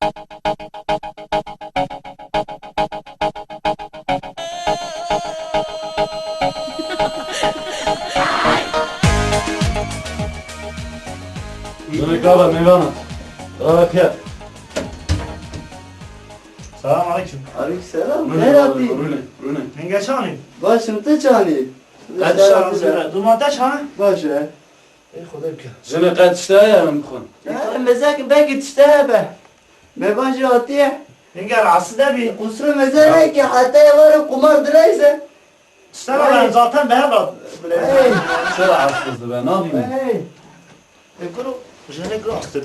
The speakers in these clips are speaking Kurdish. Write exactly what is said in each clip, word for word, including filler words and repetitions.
Dönük abi, meyvana. Abi, Pierre. Selam aleyküm. Aleyküm selam. Rune, Neratî? Rune, Rune. Henge çanî? Başım, tu çanî? Kaç çanî? Duman te çanî? Baş e. Ê Xwedê bike. Jinê qet tişte heye em bixwin? He, mezek belkî tişte hebe. Mevan jî hatiye. Henge rahatsız de bî. Qusru meze ne ki, heta êvarê qumar dileyse. Tişte ne, ben zaten be hev ra bileyse. Hey. Çira rahatsız be, nabînim. Hey. E, kuro, jinek rast e,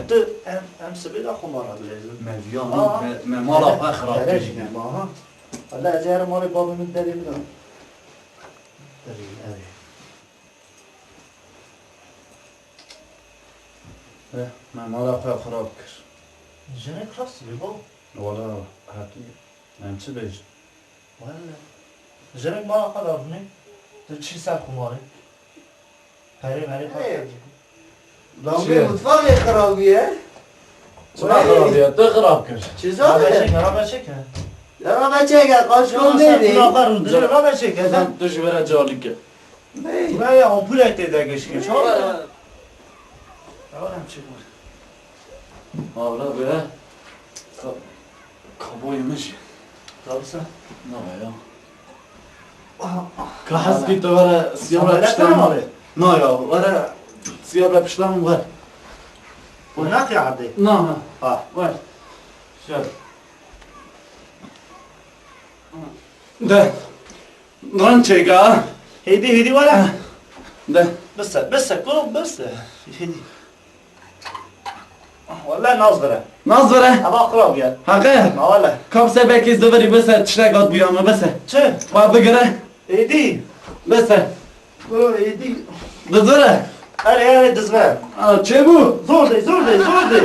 tu, em, em sibê de xumar ra dileyse. Me viya, me, me mala xwe xirab kir. Aha. Allah, ez ê here malê babê min derê bidam. Derê, erê. Eh, me mala xwe xirab kir. Jinek rast bî, bab. Wala, haqî, em çi bêjin? Wele. Jinek mala xwe da rûnê, tu çî ser xumarê. Perê merê xwe. Hey. Lambê mutfaqê xirab bûye. Çima xirab bûye? Tu xirab kir. Çi zor e? Rabe çek, rabe çek. Ya rabe çek, qaşkol nêdî. Rabe çek. Sen tu ji vera calî ke. Ney? Buraya ampulek tê de gişkî. Çawa? Çawa em çi bûr? Avra be. Ka-, kaboyê min jî. Rawisa. Na ya. Ka heskî tu were siyabra pişta min. Na ya, were siyabra pişta min ver. Bu ne kıyardı? Na, na. Ha. Ver. Şöyle. De. Ran çêka. Hêdî, hêdî were. De. Bise, bise, kuro bise. Hêdî. Wele naz vere. Naz vere? Hava xirab ye. Heqe? Ma wele. Kap se belkî zivirî bise, tiştek hat bîra me bise. Çi? Xwe bigire. Hêdî. Bise. Kuro hêdî. Dizvire. Erê, erê, dizvire. A, çê bû? Zor de, zor de, zor de.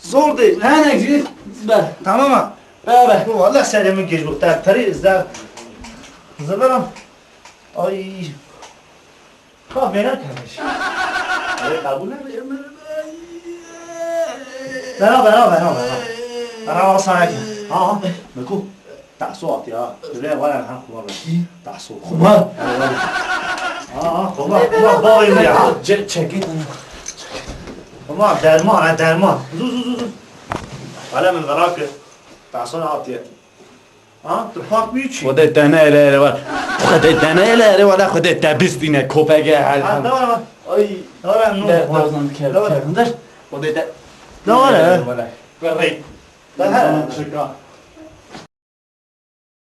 Zor de. Henek jî be. Tamam ha. Be, be. Bu vallahi serê min giş bû. Te perî izde. Zivirim. Ay. Ka vêna kemiş. Erê, qebûl e? Bera, bera, bera, bera. Bera, bera, sana ki. Ha, ha. Meku. Tahso at ya. Şuraya var ya, ha, kumar. Tahso. Kumar? Ha, ha, kumar, kumar, bavê min ya. Ce-, çekil. Kumar, derman, ha, derman. Zu, zu, zu, zu. Hala min merak et. Tahso ne at ya? Ha, tu pak mı içi? Xwedê te neyre ere var. Xwedê te neyre ere var. Xwedê te bistîne kopege hel. Ha, ne var, var? Ay. Ne var, ne var? Dozan ker, ker. Xwedê te. Ne var, he? Wala. Ver rey. Ver, he. Çika.